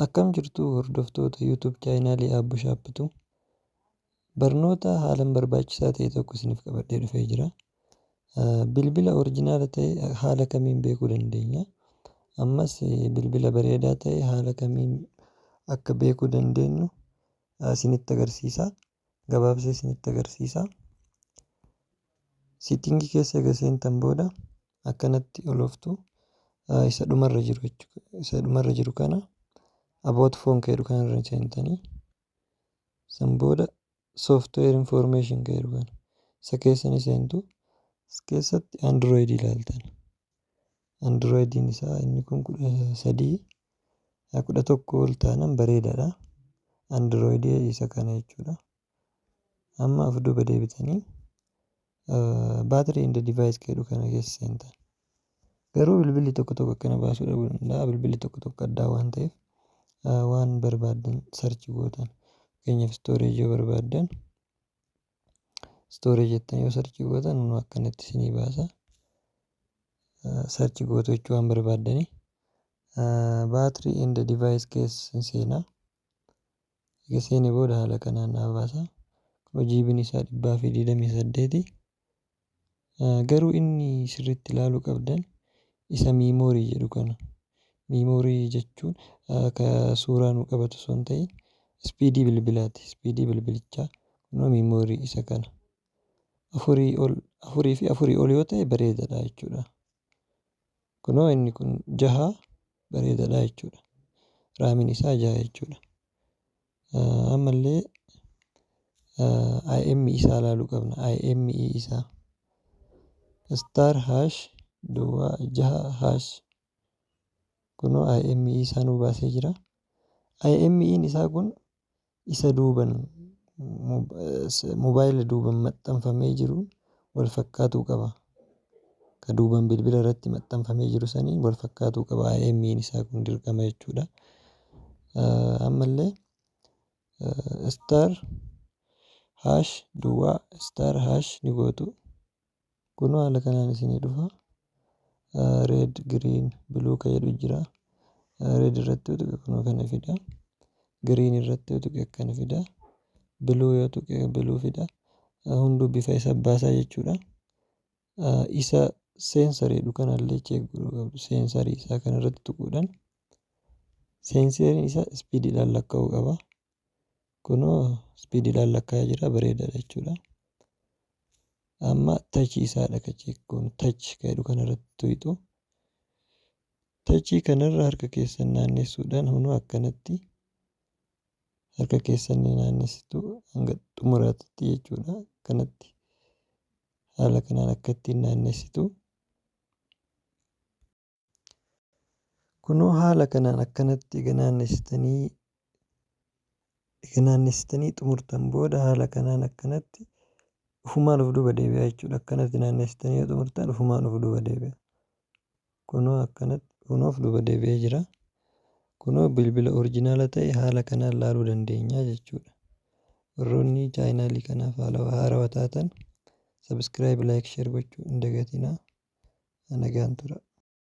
Akkam jirtu, hordoftoota YouTube chaanaalii Aabboo Shaappituu? Barnoota haalaan barbaachisaa ta'e tokko isiniif qabadhee dhufee jira. Bilbila original ta'e haala kamiin beekuu dandeenya? Ammas bilbila bareedaa ta'e haala kamiin akka beekuu dandeenyu isinitti agarsiisa. Gabaabsee isinitti agarsiisa. Setting keessa eega seentan booda akkanatti ol ooftu, isa dhumarra jiru jechuudha. Isa dhumarra jiru kana, about phone kan jedhu kanarra seentanii, san booda software information kan jedhu kana isa keessa ni seentu. As keessatti Android ilaaltan. Androidiin isaa inni kun 13, 11 ol taanaan bareedaadha. Android isa kana jechuudha. Amma of duuba deebitanii battery and device kan jedhu kana keessa seentan. Garuu bilbilli tokko tokko akkana baasuu dhabuu danda'a. Bilbilli tokko tokko addaa waan ta'eef waan barbaaddan search gootan. Fakkeenyaaf, storage yoo barbaaddan, storage jettanii yoo search gootan akkanatti isinii baasa. Search gootu jechuu waan barbaaddanii. Battery and device keessa seenaa. Eega seenee booda haala kanaan naa baasa. GB'n isaa 128. Garuu inni sirriitti ilaaluu qabdan isa memory jedhu kana. Memory jechuun ka suuraa nu qabatu osoo hin ta'in speed bilbilaati. Speed bilbilichaa kunoo memory isa kana. Afurii ol, afurii fi afurii ol yoo ta'e bareedaadha jechuudha. Kunoo inni kun 6, bareedaadha jechuudha. RAMiin isaa 6 jechuudha. Ammallee IMEI isaa ilaaluu qabna. IMEI isaa *#06# Kunoo IMEI isaa nuu baasee jira. IMEI'n isaa kun isa duuban moobaayila duuban maxxanfamee jiru wal fakkaatuu qaba. Ka duuban bilbila irratti maxxanfamee jiru saniin wal fakkaatuu qaba. IMEI'n isaa kun dirqama jechuudha. Ammallee *#0*# ni gootu. Kunoo haala kanaan isinii dhufa. Red, green, blue ka jedhu jira. Red irratti yoo tuqe kunoo kana fida. Green irratti yoo tuqe akkana fida. Blue yoo tuqe blue fida. Hunduu bifa isa baasaa jechuudha. Isa sensor jedhu kanallee check godhuu qabdu. Sensor isaa kanarratti tuquudhaan sensoriin isaa speediidhaan lakkaa'uu qaba. Kunoo speediidhaan lakkaa'aa jira, bareedaadha jechuudha. Amma touch isaadha ka check goonu. Touch ka jedhu kanarratti tuqxu. Touch kanarra harka keessan naannessuudhaan hunoo akkanatti harka keessan ni naannessitu hanga xumuraatti jechuudha. Akkanatti haala kanaan akka ittiin naannessitu. Kunoo haala kanaan akkanatti eega naannessitanii xumurtan booda haala kanaan akkanatti ufumaan of duuba deebi'a jechuudha. Akkanatti naannessitanii yoo xumurtan ufumaan of duuba deebi'a. Kunoo akkanatti kunoo of duuba deebi'ee jira. Kunoo bilbila original ta'e haala kanaan laaluu dandeenya jechuudha. Warroonni chaanaalii kanaaf haala haarawaa taatan subscribe, like, share gochuu hin dagatinaa. Nagaan tura.